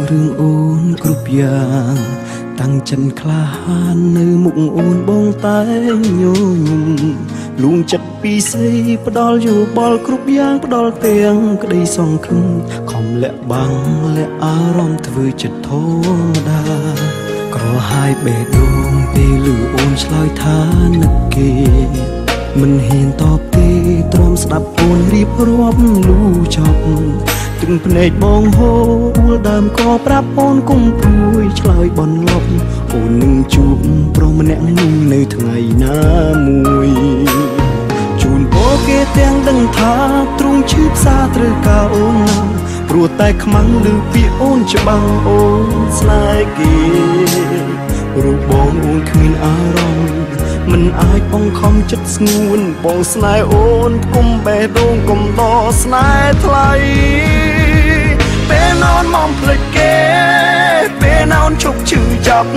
រឿងអូនគ្រប់យ៉ាងតាំងចិត្តក្លាហាននៅមុខអូនបងតែញញឹមលួងចិត្តពីស្រីផ្ដល់យោបល់គ្រប់យ៉ាងផ្ដល់ទាំងក្តីសង្ឃឹមខំលាក់បាំងលាក់អារម្មណ៍ធ្វើចិត្តធម្មតាក្រហាយបេះដូងពេលឮអូនឆ្លើយថានឹកគេមិនហ៊ានតបទេទ្រាំស្ដាប់អូនរៀបរាប់លូចប់ទឹកភ្នែកបងហូរដើមក៏ប្រាប់អូនគុំព្រួយឆ្លើយបន្លប់អូននឹងជួបប្រុសម្នាក់នោះនៅថ្ងៃណាមួយជូនពរគេទាំងដឹងថាទ្រង់ឈឺផ្សាត្រូវការអូនណាស់ព្រោះតែខ្មាំងឮពាក្យអូនច្បាំងអូនស្នេហ៍គេរូបបងអូនគ្មានអារម្មណ៍មិនអាចបង្ខំចិត្តស្ងួនបងស្នេហ៍អូនគុំបេះដូងគុំដស្នេហ៍ថ្លៃពេលណោនមកភ្លេចគេពេលណោនឈប់ឈឺចាប់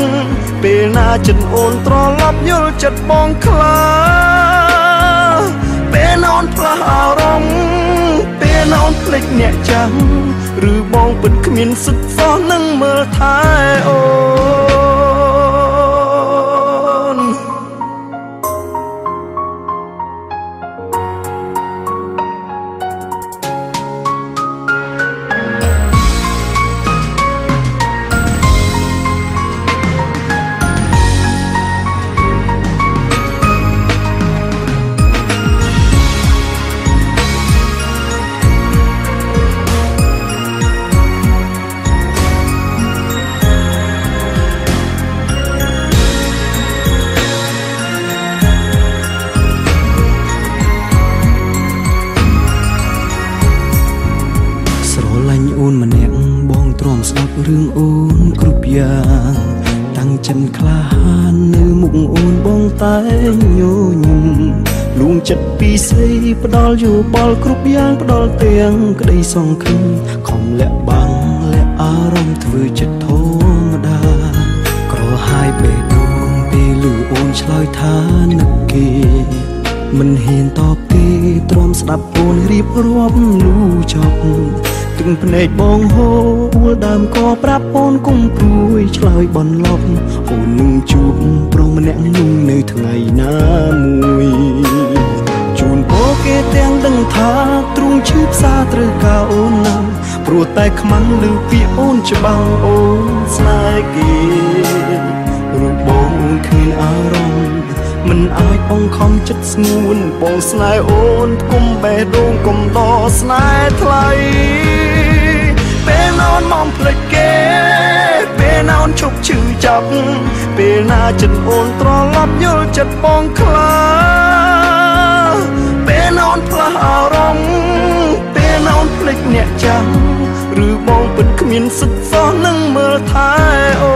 ពេលណាចិត្តអូនត្រឡប់យល់ចិត្តបងខ្លះពេលណោនផ្លាស់អារម្មណ៍ពេលណោនភ្លេចអ្នកចាំឬបងពិតគ្មានសិទ្ធិសោះនឹងមើលថែអូនរឿងអូនគ្រប់យ៉ាងតាំងចិត្តក្លាហាននៅមុខអូនបងតែញញឹមលួងចិត្តពីស្រីផ្ដល់យោបល់គ្រប់យ៉ាងផ្ដល់ទាំងក្តីសង្ឃឹមខំលាក់បាំងលាក់អារម្មណ៍ធ្វើចិត្តធម្មតាក្រហាយបេះដូងពេលឮអូនឆ្លើយថានឹកគេមិនហ៊ានតបទេទ្រាំស្ដាប់អូនរៀបរាប់លូចប់ទឹកភ្នែកបងហូរដើមក៏ប្រាប់អូនគុំព្រួយឆ្លើយបន្លប់អូននឹងជួបប្រុសម្នាក់នោះនៅថ្ងៃណាមួយជូនពរគេទាំងដឹងថាទ្រង់ឈឺផ្សាត្រូវការអូនណាស់ព្រោះតែខ្មាំងឮពាក្យអូនច្បាំងអូនស្នេហ៍គេរូបបងអូនគ្មានអារម្មណ៍មិនអាចបង្ខំចិត្តស្ងួនបងស្នេហ៍អូនគុំបេះដូងគុំដស្នេហ៍ថ្លៃពេលណោនមកភ្លេចគេពេលណោនឈប់ឈឺចាប់ពេលណាចិត្តអូនត្រឡប់យល់ចិត្តបងខ្លះពេលណោនផ្លាស់អារម្មណ៍ពេលណោនភ្លេចអ្នកចាំឬបងពិតគ្មានសិទ្ធិសោះនឹងមើលថែអូ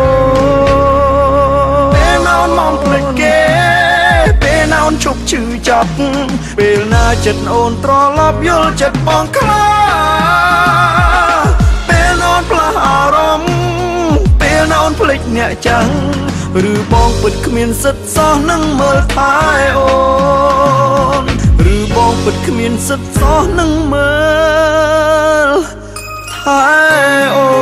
នពេលណោនមកភ្លេចគេពេលណោនឈប់ឈឺចាប់ពេលណាចិត្តអូនត្រឡប់យល់ចិត្តបងខ្លះពេលណោនផ្លាស់អារម្មណ៍ពេលណោនភ្លេចអ្នកចាំឬបងពិតគ្មានសិទ្ធិសោះនឹងមើលថែអូនឬបងពិតគ្មានសិទ្ធិសោះនឹងមើលថែអូ